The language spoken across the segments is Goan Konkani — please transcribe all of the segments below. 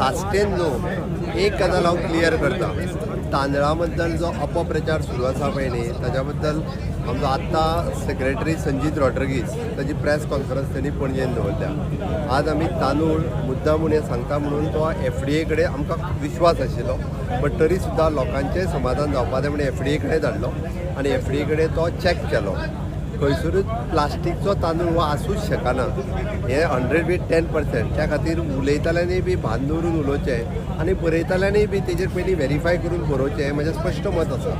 साश्टेन न्हू. एक गजाल हांव क्लियर करता. तांदळा बद्दल जो अपप्रचार सुरू आसा पळय न्ही, ताच्या बद्दल आमचो आत्तां सेक्रेटरी संजीत रॉड्रिगीस ताजी प्रेस कॉन्फरन्स त्यांनी पणजेन दवरल्या. आज आमी तांदूळ मुद्दा म्हूण हें सांगता म्हणून तो एफडीए कडेन आमकां विश्वास आशिल्लो, बट तरी सुद्दां लोकांचें समाधान जावपा जाय म्हणून एफडीए कडेन धाडलो आनी एफडीए कडेन तो चॅक केलो. खंयसरूच प्लास्टीकचो तांदूळ हो आसूच शकना, हें 110%. त्या खातीर उलयतल्यांनी बी भान दवरून उलोवचें आनी बरयतल्यांनी बी तेजेर पयलीं व्हेरीफाय करून बरोवचें, हें म्हजें स्पश्ट मत आसा.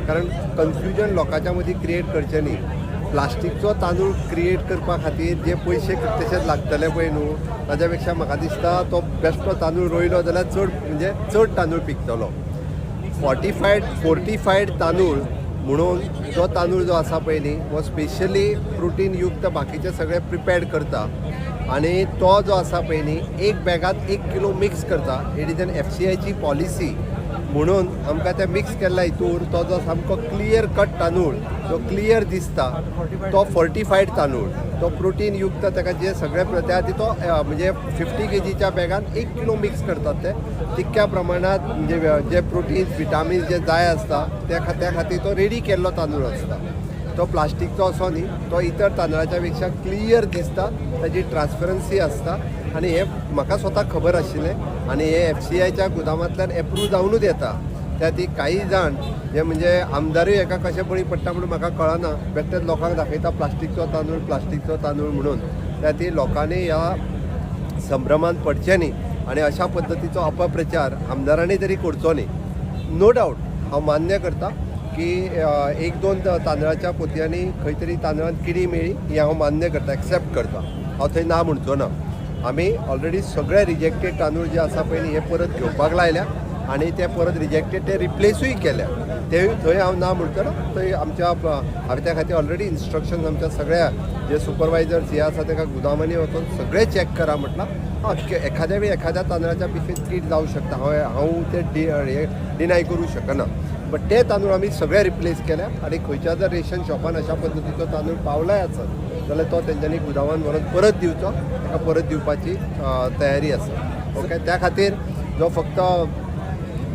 कारण कन्फ्युजन लोकांच्या मदीं क्रिएट करचें न्ही. प्लास्टीकचो तांदूळ क्रिएट करपा खातीर जे पयशे कितलेशेच लागतले पळय न्हू, ताज्या पेक्षा म्हाका दिसता तो बेश्टो तांदूळ रोयलो जाल्यार चड, म्हणजे चड तांदूळ पिकतलो. फॉर्टिफायड फोर्टिफायड तांदूळ म्हणून जो तांदूळ जो आसा पळय न्ही, हो स्पेशली प्रोटीन युक्त बाकीचे सगळे प्रिपेर्ड करता आनी तो जो आसा पळय न्ही, एक बॅगात 1 किलो मिक्स करता. It is an एफसीआयची पॉलिसी म्हणून आमकां ते मिक्स केल्ल्या हितूर तो जो सामको क्लियर कट तांदूळ जो क्लियर दिसता, तो फोर्टिफायड तांदूळ, तो प्रोटीन युक्त, ताका जे सगळे त्या खातीर तो म्हणजे 50 केजीच्या बॅगान 1 किलो मिक्स करतात. ते तितक्या प्रमाणात म्हणजे जे प्रोटीन्स, विटामिन्स जे जाय आसता, त्या खातीर तो रेडी केल्लो तांदूळ आसता. तो प्लास्टीकचो असो न्ही. तो इतर तांदळाच्या पेक्षा क्लियर दिसता, ताजी ट्रान्सपरन्सी आसता आनी हें म्हाका स्वता खबर आशिल्लें आनी हे एफसीआयच्या गुदामांतल्यान एप्रूव जावनूच येता. त्या खातीर काही जाण जे म्हणजे आमदारूय हेका कशें बळी पडटा म्हणून म्हाका कळना, बेश्टेच लोकांक दाखयता प्लास्टीकचो तांदूळ, प्लास्टीकचो तांदूळ म्हणून. त्या खातीर लोकांनी ह्या संभ्रमांत पडचें न्ही आनी अशा पद्दतीचो अपप्रचार आमदारांनी तरी करचो न्ही. नो डावट, हांव मान्य करता की एक दोन तांदळाच्या पोतयांनी खंय तरी तांदळांत किडी मेळ्ळी, हें हांव मान्य करता, एक्सेप्ट करता. हांव थंय ना म्हणचो ना. आमी ऑलरेडी सगळे रिजेक्टेड तांदूळ जे आसा पळय न्ही, हे परत घेवपाक लायल्या आनी ते परत रिजेक्टेड ते रिप्लेसूय केल्या. ते थंय हांव ना म्हणटना. थंय आमच्या हांवें त्या खातीर ऑलरेडी इन्स्ट्रक्शन आमच्या सगळ्या जे सुपरवायजर्स हे आसा, ताका गुदामांनी वचून सगळें चॅक करा म्हटलां. हां, एखाद्या वेळी एखाद्या तांदळाच्या पिशवेंत कीड जावं शकता, हांव हांव ते डि हे डिनाय करूं शकना. बट ते तांदूळ आमी सगळे रिप्लेस केल्या आनी खंयच्या जर रेशन शॉपान अशा पद्दतीचो तांदूळ पावलाय आसत जाल्यार तो तेंच्यांनी गुदामान व्हरून परत दिवचो. ताका परत दिवपाची तयारी आसा. ओके, त्या खातीर जो फक्त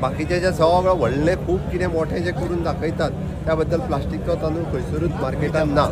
बाकीचे जे सगळं व्हडलें खूब कितें मोठें जे करून दाखयतात, त्या बद्दल प्लास्टीकचो तांदूळ खंयसरूच मार्केटान ना.